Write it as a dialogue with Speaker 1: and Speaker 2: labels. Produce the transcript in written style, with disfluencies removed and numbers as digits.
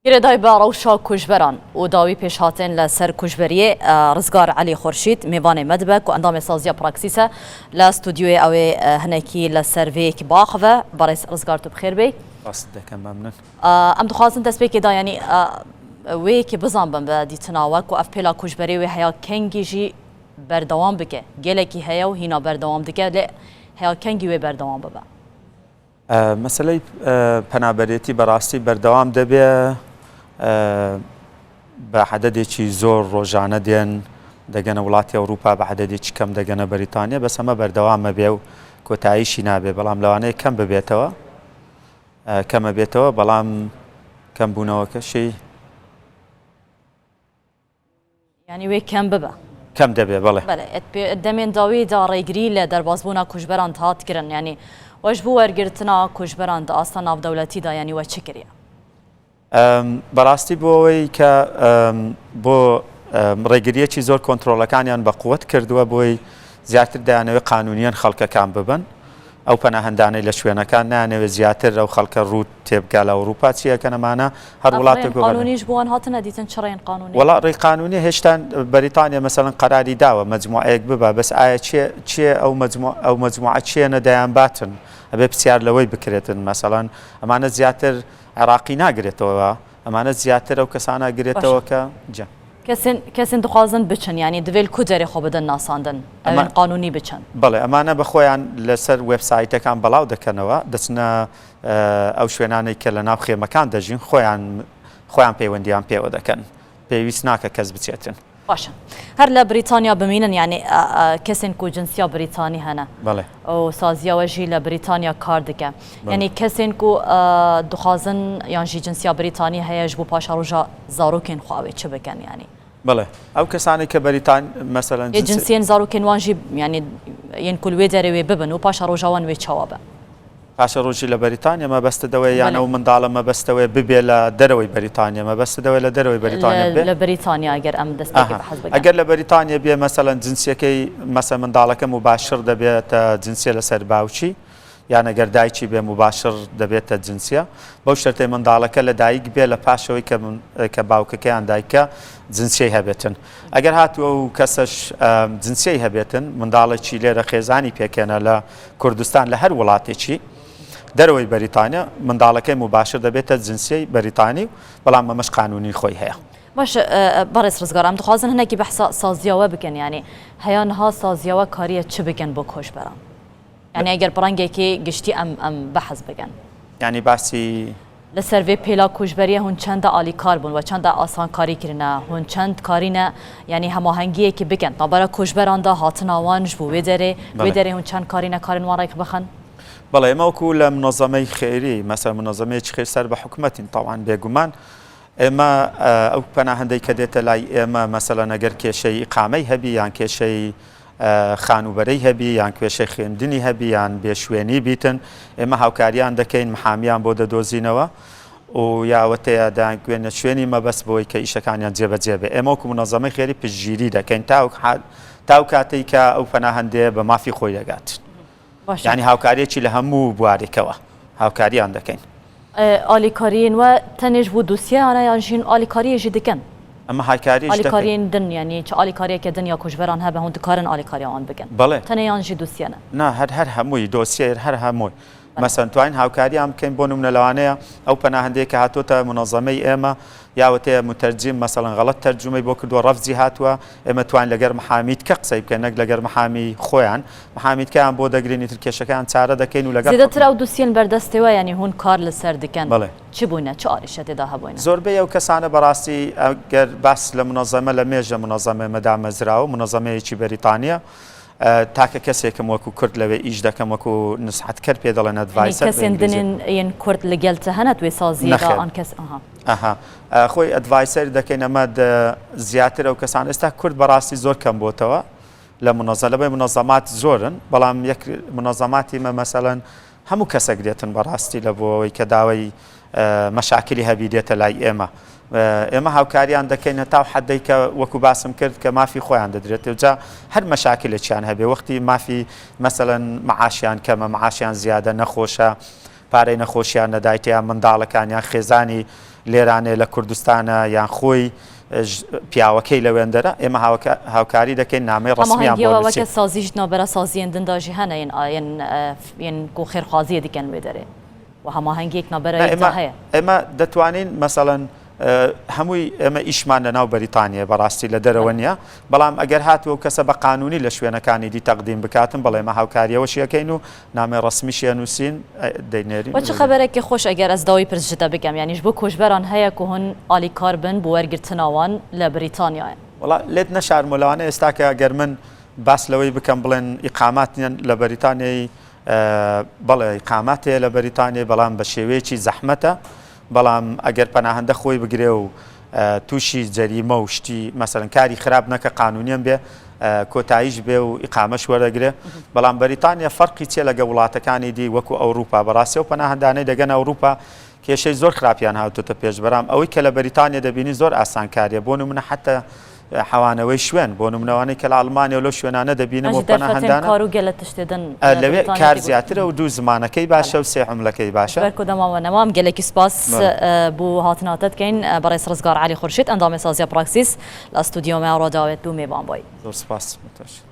Speaker 1: گرێدای بە ڕەوشا کوژبەران و داوی پێشهاتێن لە سەر کوژبەریێ ڕزگار عەلی خورشید مێڤانێ me dibe ku endamê saziya Praksîs e لە ستودیۆیê ew ê hinekî li ser vê yekê biaxive. Berêz Rizgar tu bi xêr bêy.
Speaker 2: Rast dekem memnun.
Speaker 1: Em dixwazin destpêkê da yanî wê yekê bizanbin bi dîtina we ku ev pêla koçberê wê heya kengî jî berdewam bike. Gelekî heye û hîna berdewam dike lê heya kengî wê berdewam bibe.
Speaker 2: مەسەلەی پەنابەرێتی بەڕاستی بەردەوام دەبێ بە عەدەدێکی زۆر ڕۆژانە دێن دەگەنە وڵاتی ئەوروپا بە عەدەدێکی کەم دەگەنە بەریتانیا بەس ئەمە بەردەوامە بێ و کۆتاییشی نابێ بەڵام لەوانەیە کەم ببێتەوە کەمە بێتەوە بەڵام کەمبوونەوەکەشی
Speaker 1: یانی وێ کەم ببە.
Speaker 2: کەم دەبێ بەڵێ.
Speaker 1: بەلێ دەمێن داوی دا ڕێگری لە دەربازبوونا کوشبەران دهات کرن یانی وەش بوو وەرگرتنا کوشبەران دە ئاستە ناودەولەتی دا یانی وە چ کریە؟
Speaker 2: بەڕاستی بۆ ئەوەی کە بۆ ڕێگریەکی زۆر کۆنترۆڵەکانیان بە قوت کردووە بۆی زیاتر دەیانەوێت قانونیان خەڵکەکان ببن ئەو پەناهەندانەی لە شوێنەکان نایانەوێت زیاتر ئەو خەڵکە ڕووت تێبگا لە ئەوروپا چی ئەکەن ئەمانە هەر
Speaker 1: ئەف ڕێن
Speaker 2: وڵاتێک و
Speaker 1: قانونیش بۆ وان هاتنە دیتن چ ڕێن قانونی؟
Speaker 2: وەڵا ڕێی قانونی هێشتا بەریتانیا مەسەلەن قەراری داوە مەجموعەیەک ببا بەس ئایا چێ چێ ئەو مەجموع ئەو مەجموعە چێنە دەیانباتن ئەبێ پرسیار لەوەی بکرێتن مەسەلەن ئەمانە زیاتر عێراقی ناگرێتەوە ئەمانە زیاتر ئەو کەسانە
Speaker 1: باشە
Speaker 2: گرێتەوە کە جا.
Speaker 1: کەسێن کەسێن دخوازن بچن یانی divê li ku derê xwe bidin nasandin
Speaker 2: ئەمە
Speaker 1: ewên qanûnî biçin.
Speaker 2: بەڵێ ئەمانە بە خۆیان لەسەر وێبسایتەکان بەڵاو دەکەنەوە دەچنە ئەو شوێنانەی کە لە ناو خێمەکان دەژین خۆیان خۆیان پەیوەندیان پێوە دەکەن پێویست ناکە کەس بچێتن.
Speaker 1: باشە هەر لە بریتانیا بمینن یانی کەسێن ku cinsiya بریتانی هەنە
Speaker 2: بەڵێ.
Speaker 1: و سازیە we jî li Brîtanya kar dike.
Speaker 2: بەڵێ.
Speaker 1: Yanî kesên ku dixwazin yan jî cinsiya Brîtanî heye ji bo paşeroja zarokên xwe ew ê çi bikin yanî?
Speaker 2: بەڵێ ئەو کەسانەی کە بەریتان مەسەلەن
Speaker 1: Yê cinsiyên zarokên wan jî yanî yên ku li wê derê wê bibin û paşeroja wan wê çawa be?
Speaker 2: پاشەڕۆژی لە بەریتانیا مەبەستت ئەوەیە یان
Speaker 1: بەڵێ.
Speaker 2: ئەو منداڵە مەبەستت ئەوەیە ببێ لە دەرەوەی بەریتانیا مەبەستت ئەوەیە لە دەرەوەی بەریتانیا ببێ؟
Speaker 1: لە بەریتانیا ئەگەر ئەم دەستپێکێ
Speaker 2: ئەها
Speaker 1: بەحس بکەن.
Speaker 2: ئەگەر لە بەریتانیا بێ مەسەلەن جنسیەکەی مەسە منداڵەکە موباشر دەبێتە جنسیە لەسەر باوکی یان ئەگەر دایکی بێ موباشر دەبێتە جنسیە بەو شەرتەی منداڵەکە لە دایک بێ لە پاشەوەی کە کە باوکەکە یان دایکە جنسیەی هەبێتن ئەگەر هاتوو ئەو کەسەش جنسیەی هەبێتن منداڵێکی لێرە خێزانی پێکێنە لە کوردستان لە هەر وڵاتێکی دەرەوەی بەریتانیا منداڵەکەی موباشر دەبێتە جنسیەی بەریتانی و بەڵام ئەمەش قانونی خۆی هەیە.
Speaker 1: باشە بەڕێز ڕزگار ئەم دخوازن هەنێکی بەحسا سازیاوە بکەن یانی هەیە نها سازیاوە کاریە چ بکەن بۆ کۆچبەران یانی ئەگەر بڕەنگێکی گشتی ئەم ئەم بەحس بکەن.
Speaker 2: یانی باسی.
Speaker 1: لەسەر vê pêla koçberiyê hûn çende alîkar bûn we çende asankarî kirine hûn çend karîne yanî hemahengiyekî bikin navbera koçberan de hatina wan ji bo wê derê wê derê hûn çend karîne karên wan rêk bixin؟
Speaker 2: بەڵێ ئێمە وەکو لە منەزەمەی خێری مەسەلەن منەزەمەیەکی خێر سەر بە حکومەتین تەوان بێگومان ئێمە ئەو پەناهەندەی کە دێتە لای ئێمە مەسەلەن ئەگەر کێشەی ئیقامەی هەبی یان کێشەی خانووبەرەی هەبی یان کێشەی خوێندنی هەبی یان بێشوێنی بیتن ئێمە هاوکاریان دەکەین محامیان بۆ دەدۆزینەوە و یاوەتەیە دەیانگوێنە شوێنی مەبەست بۆی کە ئیشەکانیان جێبەجێ بێ ئێمە وەکو منەزەمەی خێری پشتگیری دەکەین تا ئەو کاتەی کە ئەو پەناهەندەیە بە مافی خۆی دەگات.
Speaker 1: باشە.
Speaker 2: یانی هاوکاریەکی لە هەموو بوارێکەوە هاوکاریان دەکەین.
Speaker 1: ئالیکاریێن وە تەنێ ji bo dosyeyan e yan jî hûn alîkariyê jî dikin؟
Speaker 2: ئەمە هاکاریش دەکەین.
Speaker 1: Alîkariyên din yanî çi alîkariyeke din ya koçberan hebe hûn dikarin alîkariya wan bikin؟
Speaker 2: بەڵێ.
Speaker 1: Tenê yan jî dosye ne؟
Speaker 2: نا هەر هەر هەمووی دۆسیە هەر هەمووی. مەسەن تواین هاوکاریان بکەین بۆ نمونە لەوانەیە ئەو پەناهەندەیە کە هاتۆتە منەزەمەی ئێمە یاوەتەیە متەرجیم مەسەڵەن غەڵەت تەرجومەی بۆ کردووە ڕەفزی هاتووە ئێمە تواین لەگەر محامیت کە قسەی بکەین نەک لەگەر محامی خۆیان محامیت کەیان بۆ دەگرین ئیتر کێشەکەیان چارە دەکەین و لەگەڵ
Speaker 1: زێدەتر ئەو دوسیەن بەردەستێوە یانی هون کار لەسەر دکەن
Speaker 2: بەڵێ.
Speaker 1: چ بووینە چ ئاریشە تێدا هەبووینە؟
Speaker 2: زۆربەی ئەو کەسانە بەڕاستی ئەگەر باس لە منەزەمە لە مێژە منەزەمە ئێمە دامەزراوە منەزەمەیەکی بەریتانیە تاکە کەسێکم وەکو کورد لەوێ ئیش دەکەم وەکو نسحەتکەر پێ دەڵێن adviser بە
Speaker 1: کەسێن
Speaker 2: ئینگلیزی.
Speaker 1: دنێن ێن کورد لەگەل تە هەنە توێ سازیەدا
Speaker 2: نەخێر.
Speaker 1: ئان کەس ئەها.
Speaker 2: ئەها خۆی adviser دەکەین ئەمە زیاتر ئەو کەسان ئێستا کورد بەڕاستی زۆر کەم بۆتەوە لە منەزە لەبەی منەزەمات زۆرن بەڵام یەک منەزەماتی مە مەسەلەن هەموو کەسێک دێتن بەڕاستی لە بۆ ئەوەی کە داوای مەشاکلی هەبی دێتە لای ئێمە ئێمە هاوکاریان دەکەین هەتاو حەدەی کە وەکو باسم کرد کە مافی خۆیان دەدرێت و جا هەر مەشاکلێکیان هەبێ وەختی مافی مەسەلەن معاشیان کەمە معاشیان زیادە نەخۆشە پارەی نەخۆشیان نەدایتە یان منداڵەکان یان خێزانی. لێرانێ لە کوردستانە یان خۆی پیاوەکەی لە وێندەرە ئێمە هاوکاری دەکەین نامەی ڕەسمیان بۆ
Speaker 1: هەماهەنگیەوە وەکە
Speaker 2: نووسین.
Speaker 1: سازیش ناوبەرە سازیەن دن دا ژی هەنە ین ین کو خێرخوازیە دکەن وێ دەرێ و هەماهەنگیەک ناوبەرە
Speaker 2: نا
Speaker 1: یەک دا
Speaker 2: ئێمە
Speaker 1: هەیە.
Speaker 2: ئێمە دەتوانین مەسەڵەن هەمووی ئێمە ئیشمان لە ناو بەریتانیە بەڕاستی لە دەرەوە نییە بەڵام ئەگەر هاتوو ئەو کەسە بە قانونی لە شوێنەکانی دی تەقدیم بکاتن بەڵێ ئێمە هاوکاریەوەشی ئەکەین و نامەی ڕەسمیشی ئەنووسین دەینێرین
Speaker 1: وە چ خەبەرەکی خۆش ئەگەر ئەز داوی پرس ژ تە بکەم یانی ژ بۆ کۆچبەران هەیە کو هون ئالیکار بن بۆ وەرگرتنا وان لە بریتانیایە.
Speaker 2: وەڵا لێت نەشارمەوە لەوانەیە ئێستا کە گەر من باس لەوەی بکەم بڵێن ئیقامات نیە لە بەریتانیای بەڵێ ئیقامات هەیە لە بەریتانیای بەڵام بە شێوەیەکی زەحمەتە بەڵام ئەگەر پەناهەندە خۆی بگرێ و تووشی جەریمە و شتی مەسەلەن کاری خراپ نەکە قانونیەم بێ کۆتاییش بێ و ئیقامەش وەرەگرێ بەڵام بەریتانیا فەرقی چیە لەگە وڵاتەکانی دی وەکو ئەوروپا بەڕاستی ئەو پەناهەندانەی دەگەنە ئەوروپا کێشەی زۆر خراپیان هاتۆتە پێش بەرام ئەوەی کە لە بەریتانیا دەبینی زۆر ئاسانکاریە بۆ نمونە حتا حەوانەوەی شوێن بۆ نمونە ئەوانەی کە لە ئەڵمانیا و لەو شوێنانە دەبینم و
Speaker 1: ئەژ دەرفەتێن
Speaker 2: پەناهەندانە
Speaker 1: کار و گەلە تشتێ دن لە
Speaker 2: لەوێ
Speaker 1: بەریتانیا
Speaker 2: کار
Speaker 1: تێ گوتن.
Speaker 2: زیاترە و دوو زمانەکەی باشە و سێ عوملەکەی باشە.
Speaker 1: ژبەر کو دەما وە نەمام گەلەکی سپاس
Speaker 2: بەڵێ.
Speaker 1: بۆ هاتنا تە دکەین بەڕێز ڕزگار عەلی خورشید ئەندامێ سازیا پراکسیس لە ستودیۆ مە ڕۆداوێ تو مێڤان بۆی.
Speaker 2: زۆر سپاس بۆ تۆش.